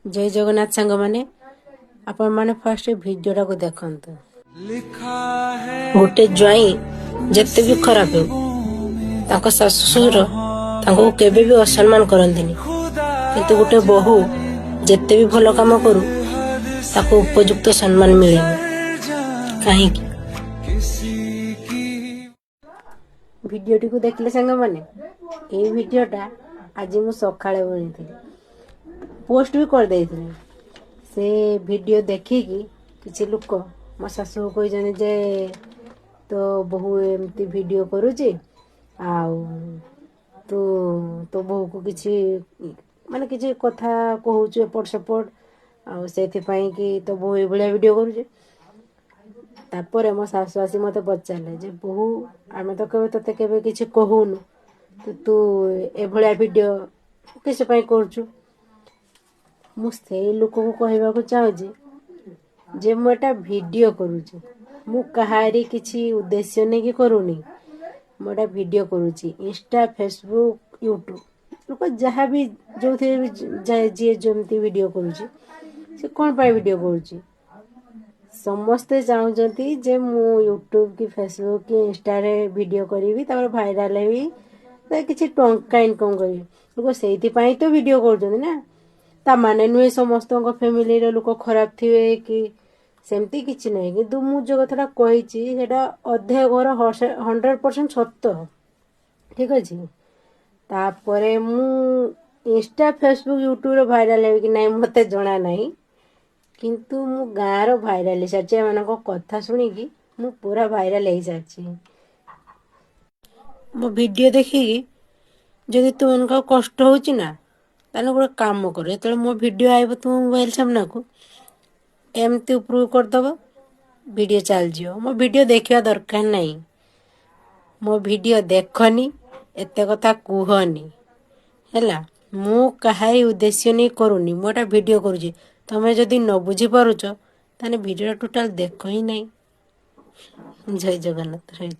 ଜୟ ଜଗନ୍ନାଥ ସାଙ୍ଗମାନେ, ଆପଣମାନେ ଫାଷ୍ଟ ଭିଡ଼ିଓଟାକୁ ଦେଖନ୍ତୁ। ଗୋଟେ ଜ୍ୱାଇଁ ଯେତେ ବି ଖରାପ ହେଉ, ତାଙ୍କ ଶାଶୁ ଶ୍ୱଶୁର ତାଙ୍କୁ କେବେ ବି ଅସମ୍ମାନ କରନ୍ତିନି। କିନ୍ତୁ ଗୋଟେ ବୋହୂ ଯେତେ ବି ଭଲ କାମ କରୁ, ତାକୁ ଉପଯୁକ୍ତ ସମ୍ମାନ ମିଳେନି। କାହିଁକି? ଭିଡ଼ିଓଟିକୁ ଦେଖିଲେ ସାଙ୍ଗମାନେ? ଏଇ ଭିଡ଼ିଓଟା ଆଜି ମୁଁ ସକାଳେ ବନେଇଥିଲି, ପୋଷ୍ଟ ବି କରିଦେଇଥିଲି। ସେ ଭିଡ଼ିଓ ଦେଖିକି କିଛି ଲୋକ ମୋ ଶାଶୁକୁ କହିଛନ୍ତି ଯେ ତୋ ବୋହୂ ଏମିତି ଭିଡ଼ିଓ କରୁଛି ଆଉ ତୁ ତୋ ବୋହୂକୁ କିଛି ମାନେ କିଛି କଥା କହୁଛୁ ଏପଟ ସେପଟ, ଆଉ ସେଥିପାଇଁ କି ତୋ ବୋହୂ ଏଇଭଳିଆ ଭିଡ଼ିଓ କରୁଛି। ତାପରେ ମୋ ଶାଶୁ ଆସି ମୋତେ ପଚାରିଲେ ଯେ ବୋହୂ, ଆମେ ତ କେବେ ତୋତେ କେବେ କିଛି କହୁନୁ, ତ ତୁ ଏଭଳିଆ ଭିଡ଼ିଓ କିସ ପାଇଁ କରୁଛୁ? ମୁଁ ସେଇ ଲୋକକୁ କହିବାକୁ ଚାହୁଁଛି ଯେ ମୁଁ ଏଟା ଭିଡ଼ିଓ କରୁଛି, ମୁଁ କାହାରି କିଛି ଉଦ୍ଦେଶ୍ୟ ନେଇକି କରୁନି। ମୁଁ ଏଟା ଭିଡ଼ିଓ କରୁଛି ଇନଷ୍ଟା, ଫେସବୁକ୍, ୟୁଟ୍ୟୁବ୍। ଲୋକ ଯାହା ବି ଯେଉଁଥିରେ ବି ଯିଏ ଯେମିତି ଭିଡ଼ିଓ କରୁଛି, ସେ କ'ଣ ପାଇଁ ଭିଡ଼ିଓ କରୁଛି? ସମସ୍ତେ ଚାହୁଁଛନ୍ତି ଯେ ମୁଁ ୟୁଟ୍ୟୁବ୍ କି ଫେସବୁକ୍ କି ଇନଷ୍ଟାରେ ଭିଡ଼ିଓ କରିବି, ତାପରେ ଭାଇରାଲ୍ ହେବି, ତ କିଛି ଟଙ୍କା ଇନକମ୍ କରିବି। ଲୋକ ସେଇଥିପାଇଁ ତ ଭିଡ଼ିଓ କରୁଛନ୍ତି ନା। ତା ମାନେ ନୁହେଁ ସମସ୍ତଙ୍କ ଫ୍ୟାମିଲିର ଲୋକ ଖରାପ ଥିବେ କି ସେମିତି କିଛି ନାହିଁ। କିନ୍ତୁ ମୁଁ ଯେଉଁ କଥାଟା କହିଛି, ସେଇଟା ଅଧେ ଘର 100% ସତ। ଠିକ୍ ଅଛି। ତାପରେ ମୁଁ ଇନଷ୍ଟା, ଫେସବୁକ୍, ୟୁଟ୍ୟୁବରେ ଭାଇରାଲ୍ ହେବି କି ନାହିଁ ମୋତେ ଜଣା ନାହିଁ, କିନ୍ତୁ ମୁଁ ଗାଁର ଭାଇରାଲ୍ ହେଇସାରିଛି। ଏମାନଙ୍କ କଥା ଶୁଣିକି ମୁଁ ପୁରା ଭାଇରାଲ୍ ହେଇସାରିଛି। ମୋ ଭିଡ଼ିଓ ଦେଖିକି ଯଦି ତୁମମାନଙ୍କୁ କଷ୍ଟ ହେଉଛି ନା, ତାହେଲେ ଗୋଟେ କାମ କର। ଯେତେବେଳେ ମୋ ଭିଡ଼ିଓ ଆଇବ ତୁମ ମୋବାଇଲ ସାମ୍ନାକୁ, ଏମିତି ଉପରକୁ କରିଦେବ, ଭିଡ଼ିଓ ଚାଲିଯିବ। ମୋ ଭିଡ଼ିଓ ଦେଖିବା ଦରକାର ନାହିଁ। ମୋ ଭିଡ଼ିଓ ଦେଖନି, ଏତେ କଥା କୁହନି। ହେଲା, ମୁଁ କାହାରି ଉଦ୍ଦେଶ୍ୟ ନେଇ କରୁନି। ମୁଁ ଏଟା ଭିଡ଼ିଓ କରୁଛି। ତମେ ଯଦି ନ ବୁଝିପାରୁଛ, ତାହେଲେ ଭିଡ଼ିଓଟା ଟୋଟାଲ୍ ଦେଖ ହିଁ ନାହିଁ। ଜୟ ଜଗନ୍ନାଥ। ରହିଲି।